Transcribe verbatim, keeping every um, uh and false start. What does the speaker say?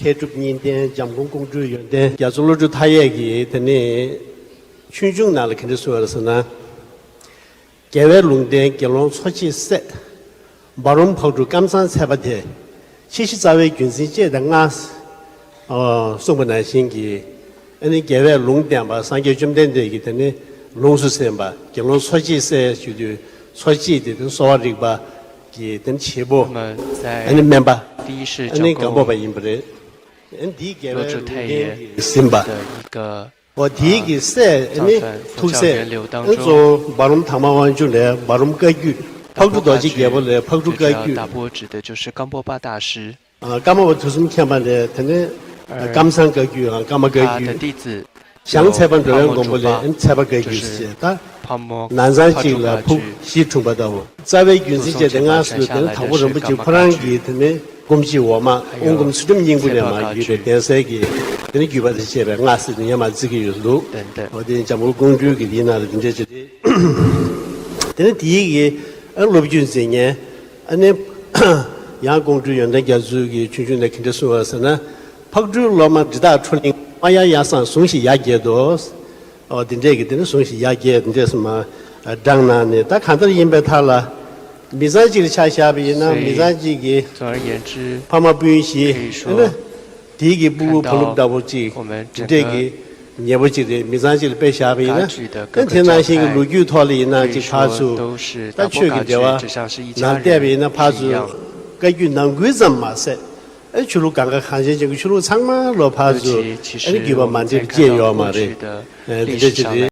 མཁས་གྲུབ་གཉིས་ལྡན། འཇམ་མགོན་ཀོང་སྤྲུལ་ཡོན་ཏན། རྒྱ་མཚོ་བློ་གྲོས་མཐའ་ཡས་ཀྱིས་དེ་ནི་ཆོས་འབྱུང་ནང་ལ་ག་འདྲ་གསུངས་ཡོད་རེད་ཟེར་ན། རྒྱལ་བའི་ལུང་བསྟན་དགེ་སློང་འཚོ་བྱེད་སྲས། འབའ་རོམ་ཕག་གྲུ་ཀམ་ཚང་ཚལ་པ་དེ། ཕྱི་བཞིན་རྩ་བའི་བརྒྱུད་འཛིན་ཅེས་དང་ལྔ། ཨོ། གསུངས་པ་ནང་བཞིན་གྱི། ཨ་ནི་རྒྱལ་བས་ལུང་བསྟན་པ་སངས་རྒྱས་བཅོམ་ལྡན་འདས་ཀྱིས་དེ་ནི་ལུང་སུ་གསན་པ། དགེ་སློང་འཚོ་བྱེད་སྲས་ཞུ་དུས་འཚོ་བྱེད་དེ་དེ་གསོ་བ་རིག་པ་གི་དེ་ནི་བྱེད་པོ། ཨ་ནི་སྨན་པ། ཨ་ནི་སྒམ་པོ་པ་ཡིན་པ་རེད། ཨ་ནི་འདིའི་རྒྱལ་བའི་ལུང་བསྟན་གྱིས་ཟིན་པ། འོ་དེའི་གི་སྲས་ཨ་ནི་ཐུགས་སྲས་ཨ་ནི་གཙོ་བོ་འབའ་རོམ་དར་མ་དབང་ཕྱུག་ལས་འབའ་རོམ་བཀའ་བརྒྱུད། ཕག་གྲུ་རྡོ་རྗེ་རྒྱལ་པོ་ལས་ཕག་གྲུ་བཀའ་བརྒྱུད། 这个大波指的就是甘波巴大师。 ཨ། ཀརྨ་པ་ཐུགས་གསུམ་མཁྱེན་པ་ལས་དེ་ནས་ཀམ་ཚང་བཀའ་བརྒྱུད། ཨ། ཀརྨ་བཀའ་བརྒྱུད། བྱང་ཚལ་པ་འགྲོ་བའི་མགོན་པོ་ལས་ཚལ་པ་བཀའ་བརྒྱུད་ཟེར། ད་ནང་ཚང་གཅིག་ལ་ཕུག་བཞི་འཁྲུངས་པ་ལྟ་བུ། རྩ་བའི་བརྒྱུད་འཛིན་བཅས་ཏེ་ལྔ་ཟེར་དུས་དེ་ནི་དྭགས་པོ་རིན་པོ་ཆེ་ཁོ་རང་གི་དེ་ནས་སྐུ་མཆེད་འོག་མ་དབུ་མགོ་ཚུལ་ཁྲིམས་སྙིང་པོ་ནས་མར་བརྒྱུད་པའི་གདན་སའི་གི་དེ་ནི་བརྒྱུད་པ་དང་བཅས་པའི་ལྔ་ཟེར་ནས་ཡར་མར་བརྩི་གི་ཡོད་འདུག་འོ་དེ་འཇམ་མགོན་ཀོང་སྤྲུལ་གྱི་དེའི་ནང་ལ་དེ་འདྲ་ཅིག་རེད། དེ་ནི་དེའི་གི་ཨ་སློབ་བརྒྱུད་འཛིན་མཁན། ཨ་ནི་ཡང་ཀོང་སྤྲུལ་ཡོན་ཏན་རྒྱ་མཚོ་གིས་ཆོས་འབྱུང་ནས་ག་འདྲ་གསུངས་པ་ཟེར་ན། ཕག་གྲུའི་སློབ་མ་འབྲི་སྟག་ཁྲོ་གླིང་པ་ཡ་ཡ་སང་ཟུང་ཞིག་ཡར་རྒྱས་དོ། ཨོ་དེ་འདྲས་ཀྱི་དེ་ནི་ཟུང་ཞིག་ཡར་རྒྱས་དེ་འདྲས་སུ་མ་བགྲངས་གནང་ནས། ད་གང་ལྟར་ཡིན་པའི་མཐའ་ལ་མི་ཚང་གཅིག་ལ་ཆ་བཞག་པ་ཡིན་ན། མི་ཚང་གཅིག་གི་ཕ་མ་སྤུན་བཞི་ཨ་ནི་དེའི་གི་སྤུ་གུ་བུ་སློབ་འདྲ་པོ་གཅིག་དེ་འདྲས་ཀྱི་ཉེ་པོ་གཅིག་རེད། མི་ཚང་གཅིག་ལ་དཔེ་བཞག་པ་ཡིན་ན། ཨ་དེ་ནང་བཞིན་གྱི་ལོ་རྒྱུས་ཐོག་ལ་ཡིན་ན་གཅིག་ཕར་ཚུར་ད་ཆོས་ཀྱི་འབྲེལ་བ་ནང་བལྟས་པ་ཡིན་ན། ཕར་ཚུར་བཀའ་བརྒྱུད་ནང་ཁུལ་ཙམ་མ་ཟད། ཨ་ཆོས་ལུགས་གང་ག་གངས་ཅན་ཅན་གྱི་ཆོས་ལུགས་ཚང་མ་ལོ་ཕར་ཚུར་ཨ་ནི་བརྒྱུད་པ་མ་འདྲེས་པ་བཅས་ཡོད་མ་རེད། ཨ་འདི་འདྲ་ཅིག་རེད།